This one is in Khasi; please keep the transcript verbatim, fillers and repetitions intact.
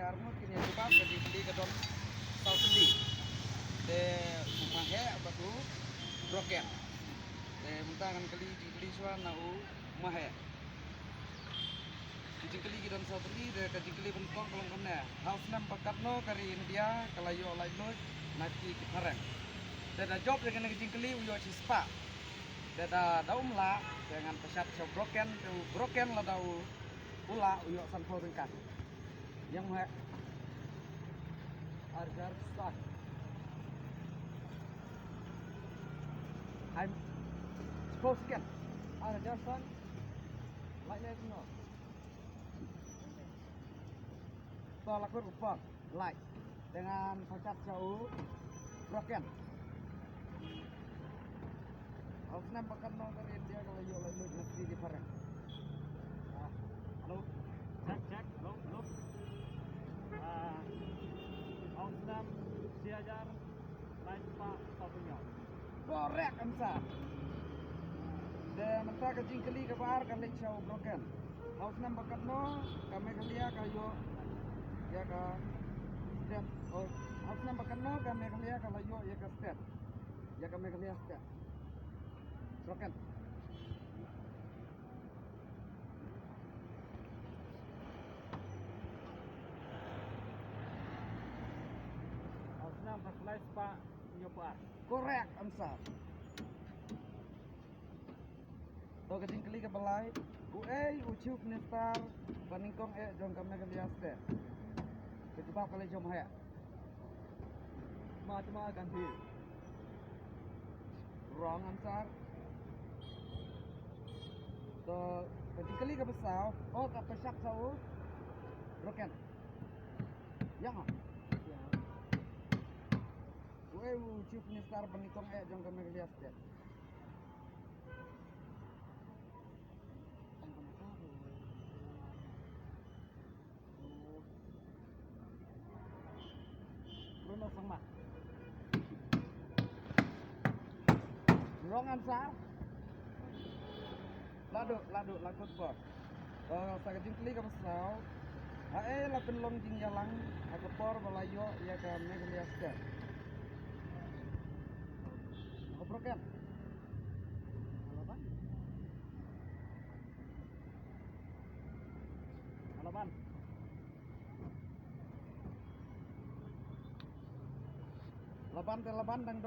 Arngut kin ïa jubab ka jingkylli ka don saw tylli. Te u maheh bad u broken. Te mynta ngan kylli jingkylli shuwa na u maheh. Ki jingkylli ki don saw tylli, te ka jingkylli ba nyngkong ka long kumne. Ha u snem ba katno ka ri India ka la ïoh laitluid na ki ki phareng. Te da jop ïa kane ka jingkylli u ïoh shispah. Te da, da um lah, te ngan pynshad sha u broken, te u broken lada u, u lah u ïoh sanphew tyngka. Ïa u maheh. Ar hajar san. Ai, shiphew second. Ar hajar san. Lait leit no. To la kut u por. Lait. Te ngan pynshad sha u broken. Ha u snem ba katno ka ri India ka la ïoh laitluid na ki ki phareng. Ah, hello. Check, check. Hello, hello. Ah, ha u snem shi hajar nai spah sawphew hynñiew. Correct answer. Te mynta ka jingkylli kaba ar ka leit sha u broken. Ha u snem ba katno ka Meghalaya ka ïoh ïa ka state. Oh, ha u snem ba katno ka Meghalaya ka la ïoh ïa ka state. Ïa ka Meghalaya state. Broken. Ha u snem ba khyndai spah hynñiewphew ar. Correct answer. To ka jingkylli kaba lai. Uei u chief minister ba nyngkong eh jong ka Meghalaya state? Ka jubab ka leit sha u maheh. Mahatma Gandhi. Wrong answer. To ka jingkylli kaba saw. Oh, ka pynshad sha u broken. Ïa nga. Uei u chief minister ba nyngkong eh jong ka Meghalaya state? Bruno Sangma. Wrong answer. Lado, lado, la kut por. Eh, sa ka jingkylli kaba saw. Haei la pynlong jingïalang ha ka por ba la ïoh ïa ka Meghalaya state? Ka broken. Halaban. Halaban. Laban te laban dang